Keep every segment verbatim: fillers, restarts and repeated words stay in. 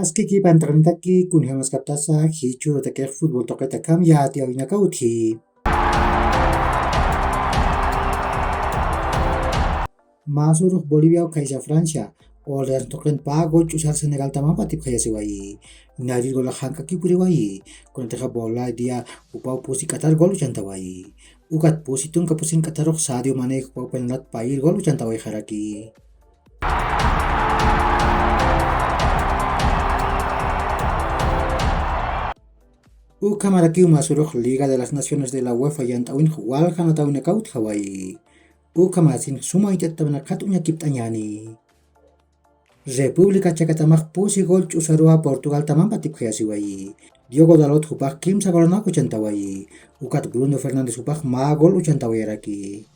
Askiki pantaqnitaki kunjamaskaptasa jichhürutakix fútbol tuqitakham yatiyäwinakaw utji. Mä sürux Boliviaw khaysa Francia, Orleans tuqin pä gol ch'usar Senegaltamamp atipxayasiwayi. Nayrïr golax jank'akipuriwayi. Kunatixa Bolivia jupaw pusi k'atar gol uchantawayi. Ukat pusi tunka pusin k'atarux Sadio Mané jupaw penaltat payïr gol uchantawayxaraki. Ukhamarakiw mä sürux Liga de las Naciones de la UEFA yant'äwinx walja anatawinakaw utjawayi. Ukhamasin suma uñt'atatamanakxat uñakipt'añäni. República Checatamax pusi gol ch'usaruwa Portugaltamamp atipxayasiwayi. Diogo Dalot jupax kimsa golanak uchantawayi. Ukat Bruno Fernández jupax mä gol uchantawayaraki.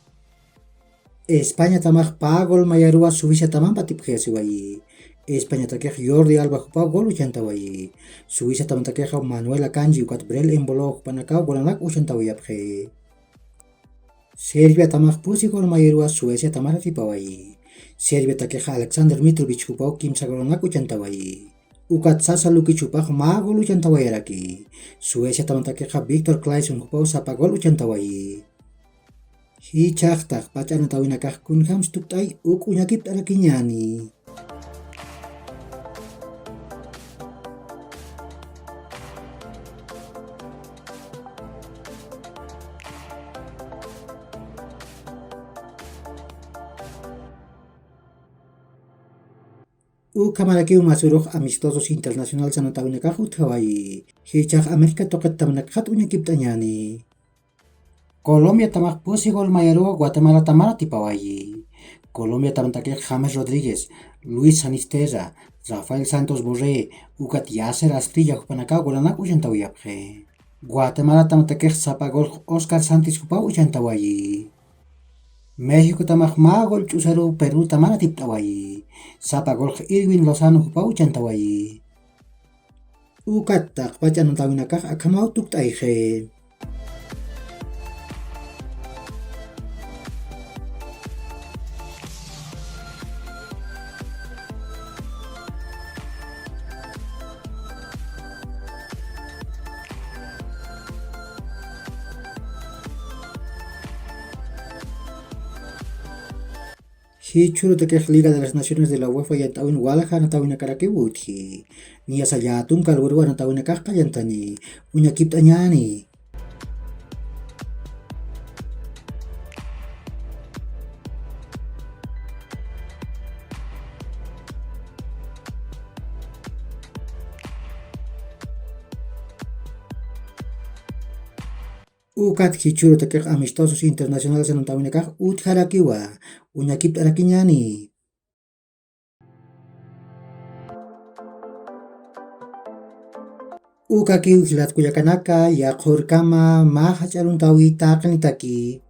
Españatamax pä gol mayaruwa Suiciatamamp atipxayasiwayi. Españatakix Jordi Alba jupaw gol uchantawayi. Suiciatamantakixa Manuel Akanji ukat Breel Embolo jupanakaw golanak uchantawayapxi. Serbiatamax pusi gol mayaruwa Sueciatamar atipawayi. Serbiatakixa Aleksandr Mitrovic jupaw kimsa golanak uchantawayi. Ukat Sasa Lukic jupax mä gol uchantawayaraki. Sueciatamantakixa Viktor Claesson jupaw sapa gol uchantawayi. Jichhax taqpach anatawinakax kunjams tukt'ay uk uñakipt'arakiñäni. Ukhamarakiw mä sürux amistosos internacionales anatawinakax utjawayi. Jichhax América tuqit tamanakxat uñakipt'añäni. Colombia tamax pusi gol mayaruwa Guatemala tamar atipawayi. Colombia tamantakix James Rodríguez, Luis Sanisterra, Rafael Santos Borré, ukat Yacer Asprilla jupanakaw golanak uchantawayapxi. Guatemala tamantakix sapa gol Oscar Santis jupaw uchantawayi. México tamax mä gol ch'usaruw Perú tamar atipt'awayi. Sapa gol Irwin Lozano jupaw uchantawayi. Ukat taqpach anatawinakax akhamaw tukt'ayxi. Jichhürutakix Liga de las Naciones de la UEFA yant'äwin walja anatawinakarakiw utji. Niyasa llätunka lugaruw anatawinakax qallantani. Uñakipt'añäni. Ukat jichhürutakix amistosos internacionales anatawinakax utjarakiwa, uñakipt'arakiñäni. Ukakiw jilat kullakanaka, yaqhürkama mä jach'a aruntäwi taqinitaki.